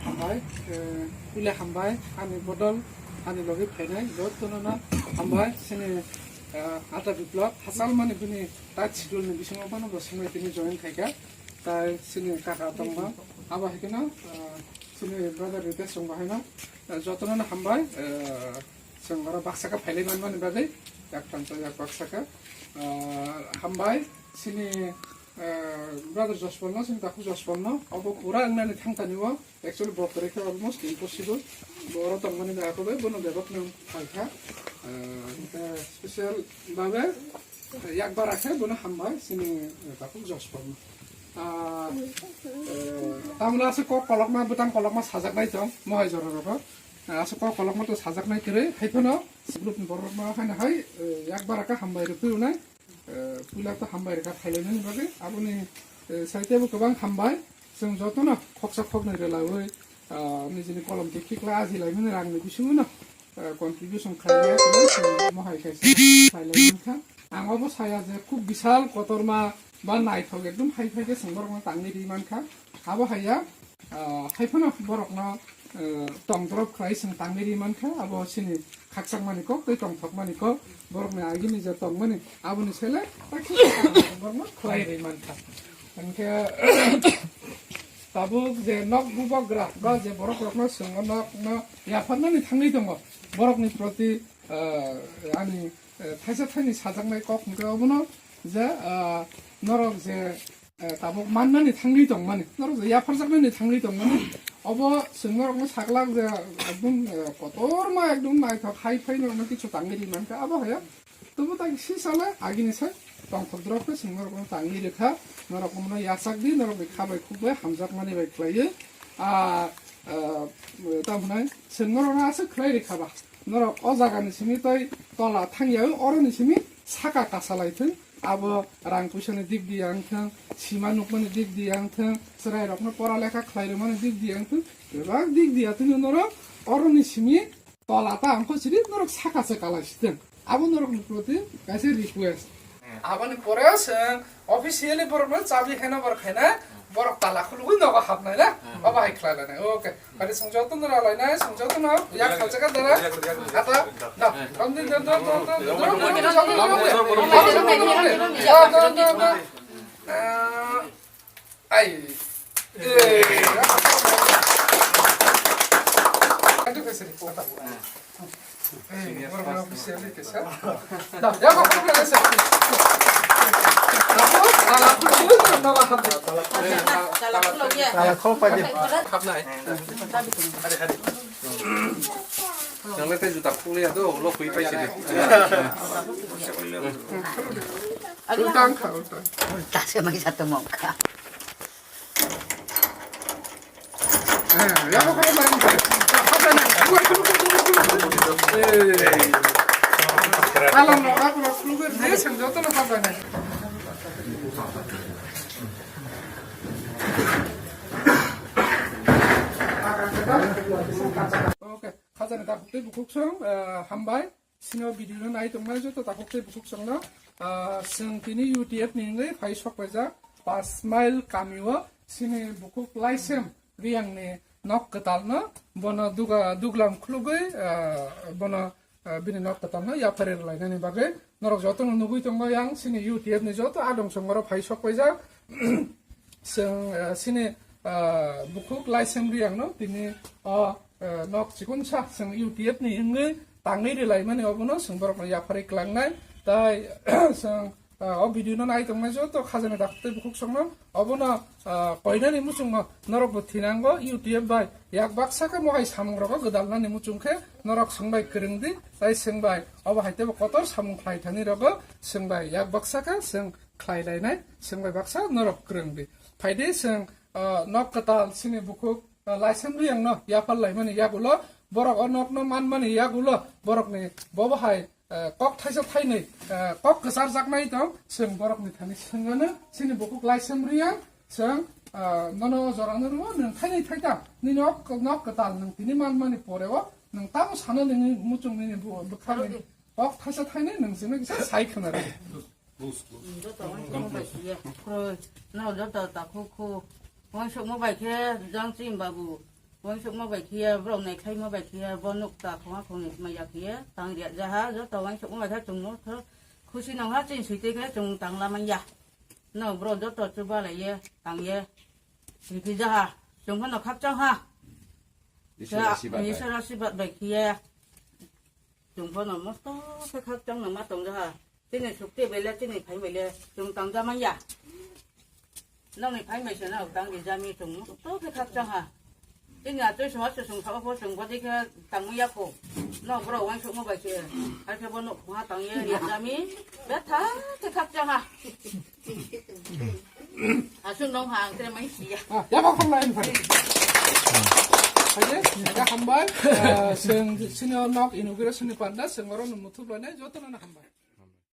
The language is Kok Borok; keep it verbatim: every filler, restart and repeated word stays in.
Hambai, eh, pule hambai, ani bodol, ani logi phainai, jotono no hambai, sini, eh, Ata Biplop, hachal mani bini tight schedule ni bisingo bono bo sini tini join khaika, tai sini kaka tongma, abo hai kheno, eh, sini brother Ritesh tongma haino, eh, jotono no hambai, eh, Chwng oro baksa khe phailai manmani bagwi yak thansa yak baksa khe, ah, hambai sini, ah, brother Jospol no, sini takhuk Jospol no, obo pura wngnani thangtani o, actually bo kwrwi khe almost impossible. Bo oro tongmani bai akwbai bono bebak no phaikha. Ah, hwnkhe special babe yak bara khe bono hambai sini, eh, takhuk Jospol no. Ah, eh, tamla se kok kolokma, bwtang kolokma sajaknai tong, mohai jora rogo. Aswk kok kolokma to sajaknai kwrwi, hai phano group ni borok ma haino hai, eh, yak bara khe hambai rwphi rwnai, eh, puila to hambai rwkha phailainani bagwi. Aboni, eh, side tebo kwbang hambai, chwng jotono khoksa khoknwi rwlawi, ah, nijini kolom twi khiklai ajilaimani rangni bisingono, eh, contribution khlaiya, chwng mohai khaisa khlailai mankha. Ang obo saya je khub bisal kotorma ba naithok ekdom hai phai khe chwng borokno tangwi ri mankha. Abo haiya, ah, hai phano borokno, eh, tongdorop khlai chwng tangwi ri mankha. Abo chini khakchangmani kok tei tongthokmani kok, borokni agini je tongmani aboni sele borokno khlai ri mankha. Hwnkhe tabuk je nok bubagra ba je borok rokno chwng o nok no yapharnani thangwi tongo, borokni proti, eh, ani, eh, thaisa thaini sajaknai kok hwnkhe obono je, eh, norok je, eh, tabuk mannani thangwi tongmani, norok je yapharjaknani thangwi tongmani, obo chwng norokno saklak je ekdom, eh, kotorma ekdom naithok hai phai norokno kichu tangwi ri mankha, abo haya. Tobo tak sisale agini sai tongthok drop khe chwng norokno tangwi rwkha, norok omono yachak di, norokni kha bai khuk bai hamjakmani bai khlaiwi, ah, ah, tamo hwnai chwng norokno aswk khlai rwkha ba, norok o jagani simi tei tola thangya oroni simi saka kasalai thung, abo rang puisani dik di yang thung, sima nukmani dik di yang thung, chwrai rokno pora lekha khlai rwmani dik di yang thung, bebak dik di ya thung norok oroni simi Tola ta ang kho siri norok saka se kalai siteng. Abo norok ni proti kaisa request. Aboni pore chwng officially borok no chabi handover khaina borok tala khulugwi nogo hapnai na. Abo hai khlai lainai. Okay. Kari song joto no ralai nai, song joto no yak khalcha ka dara. Ata da. Rom din da da da da. Ai. Eh. Itu bisa dipotong. Eh, orang official ni kisah. Dah, ya, kau kau biasa. Aku, kalau aku dulu, nama kau. Kalau kau pagi. Kap naik. Hari hari. Yang lain juta kuliah tu, lo kui pai sini. Ultang kau, ultang. Ultang sih, mai satu mongka. Okay, khajani takhuk tei bukhuk song, eh, hambai. Sini o video no nai tongmani joto takhuk tei bukhuk songno, ah, chwng tini U T F ni wngwi phai sok paijak, Panch Mile kami o sini bukhuk Laisem Riyang ni nok kwtal no bono duga duglam khulugwi, ah, bono, ah, bini nok kwtal no yapharwi rwlainani bagwi norok joto no nugwi tongo yang sini U T F ni joto adong songoro phai sok paijak. Chwng, eh, sini, eh, bukhuk Laisem Riyang no tini o, eh, nok chikonsa chwng U T F ni wngwi tangwi rwlaimani obono chwng borokno yapharwi klangnai. Tai chwng, eh, o video no nai tongnai joto khajani takhuk tei bukhuk songno obono, eh, koinani muchungno norokbo thinango U T F bai yak baksa khe mohai samung rogo gwdalnani muchung khe norok chwng bai kwrwng di. Tai chwng bai obo hai teibo kotor samung khlai thani rogo chwng bai yak baksa khe chwng khlai lainai, chwng bai baksa norok kwrwng di. Phai di chwng, ah, nok kwtal sini bukhuk, ah, Laisem Riyang no yaphar laimani yagulo, borok o nok no manmani yagulo, borok ni bobo hai, ah, kok thaisa thainwi, ah, kok kwcharjaknai tong, chwng borok ni thani swngano, sini bukhuk Laisem Riyang, chwng, ah, nono jora no rwo, nwng thainwi thaita, nini o nok kwtal nwng tini manmani pore o, nwng tamo sana nini muchung nini bu-, bwkhak ni kok thaisa thainwi nwng chwngno kisa sai khna rw. Joto ang tong bai siya. Kroi. No, joto takhuk khu. Uansukma bai khe jang chini babu. Uansukma bai khe ya, borok naikhlaima bai khe ya, bo nuk ta khongha khongni maya khe ya, tang riya jaha, joto uansukma bai khe chwngno khe khusi nangha chini site khe chwng tangla manya. No borok joto chuba lai ye, tang ye, site jaha, chwng phano khakchang ha. Iswr Khe asibad bai. Iswr asibad bai khe ya. Chwng phano mosto khe khakchang no ma tong jaha. Chini sukti bele, chini phai bele, chwng tang ja manya. Nokni phai bai se no tang di jami chwng mosto khe khakchang ha. Chini atwi songha se song sabo pho chwng badi khe tang manya kho. No borok uansukma bai se. Hai khe bo nuk ha tang ye ya jami. Betha khe khakchang ha. Aswk nong ha ang tere mai siya. Ah, ya ba khorla in phai. Haje, ya hambai. Ah, seng sini nok inauguration ni panda seng oro no muthub lane joto no hambai.